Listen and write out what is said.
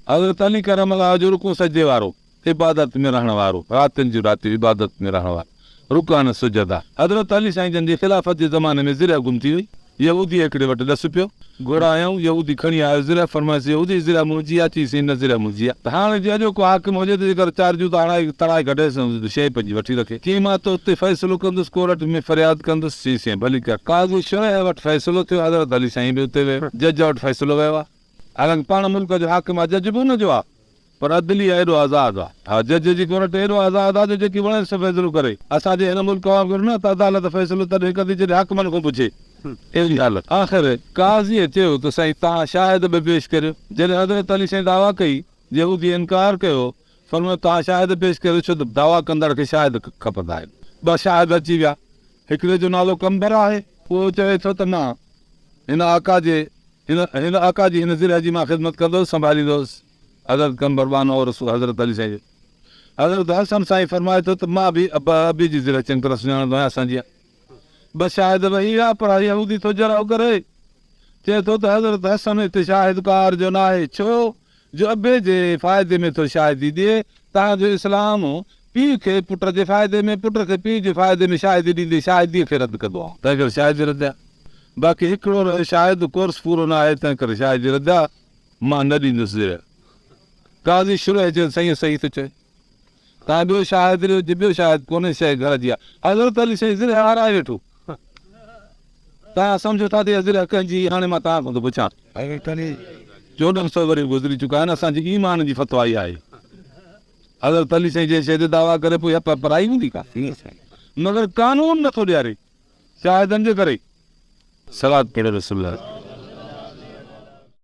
حضرت علي ڪرم الله جو رڪوع سجدي وارو، عبادت ۾ رهڻ وارو، راتين جون راتيون عبادت ۾ رهڻ وارو، رڪعا سجدا. حضرت علي سائين جن جي خلافت جي زماني ۾ زرهه گم ٿي وئي. يهوديء هڪڙي وٽ ڏس پيو. گهرايائون، يهودي کڻي آيو زرهه، فرمايس يهودي زرهه منهنجي آ، چيس نه زرهه منهنجي آ. ته هاڻي جي اڄوڪو حاڪم هجي ته جيڪر چار جوتا هڻائي تڙائي ڪڍيس ۽ شيء پنهنجي وٺي رکي. چيائين مان تو تي فيصلو ڪندس، ڪورٽ ۾ فرياد ڪندس. چيس ڀلي ڪر. قاضي شريح وٽ فيصلو ٿيو، حضرت علي سائين به اتي ويو. جج وٽ فيصلو ويو آ. حالانڪ پاڻ ملڪ جو حاڪم آ، جج به ان جو آ، پر عدليه ايڏو آزاد آ. ها جج جي ڪورٽ ايڏو آزاد آ جو جيڪي وڻيس سو فيصلو ڪري. اسان جي هن ملڪ وانگر نه ته عدالت فيصلو تڏهن ڪندي جڏهن حاڪمن کان پڇي. اهڙي حالت. آخر قاضيء چيو ته سائين توهان شاهد به پيش ڪريو. جڏهن حضرت علي سائين دعويٰ ڪئي، يهوديء انڪار ڪيو، فرمايو توهان شاهد پيش ڪريو ڇو ته دعويٰ ڪندڙ کي شاهد کپندا آهن. ٻه شاهد اچي ويا. هڪڙي جو نالو قنبر آهي. اهو چوي ٿو ته مان هن آقا جي هن هن آقا جي هن زرهه جي مان خدمت ڪندو هوس، سنڀاليندو هوس. حضرت قنبر ٻانهو هو رسول حضرت علي سائين جو. حضرت حسن سائين فرمائي ٿو ته مان به ابا ابي جي زرهه چڱي طرح سڃاڻندو آهيان اسان جي ٻه شاهد به هي هئا پر يهودي ٿو جرح ڪري چئي ٿو ته حضرت حسن هتي شاهد ڪار جو ناهي ڇو جو ابي جي فائدي ۾ ٿو شاهدي ڏئي تان جو اسلام پيء کي پٽ جي فائدي ۾ پٽ کي پيء جي فائدي ۾ شاهدي ڏيندي شاهديء کي رد ڪندو آهي تنهن ڪري شاهدي رد آهي باقي هڪڙو رهيو شاهد ڪورس پورو نه آهي تنهن ڪري شاهدي رد آهي مان نه ڏيندس زرهه. قاضي شرح چيو سائين صحيح ٿو چوي. تان ٻيو شاهد ڏيو جي ٻيو شاهد ڪونهي شيء گهر جي آ. حضرت علي سائين زرهه هارائي ويٺو. تان سمجهو ٿا ته اها زرهه ڪنهن جي هئي هاڻي مان توهان کان ٿو پڇان. حضرت علي 1400 ورهيه گذري چڪا آهن اسان جي ايمان جي فتويٰ اها آهي. حضرت علي سائين جنهن شيء تي دعويٰ ڪري پوء اها پرائي هوندي ڪا؟ مگر قانون نٿو ڏياري شاهدن جي ڪري. صلوات پڙهو رسول الله.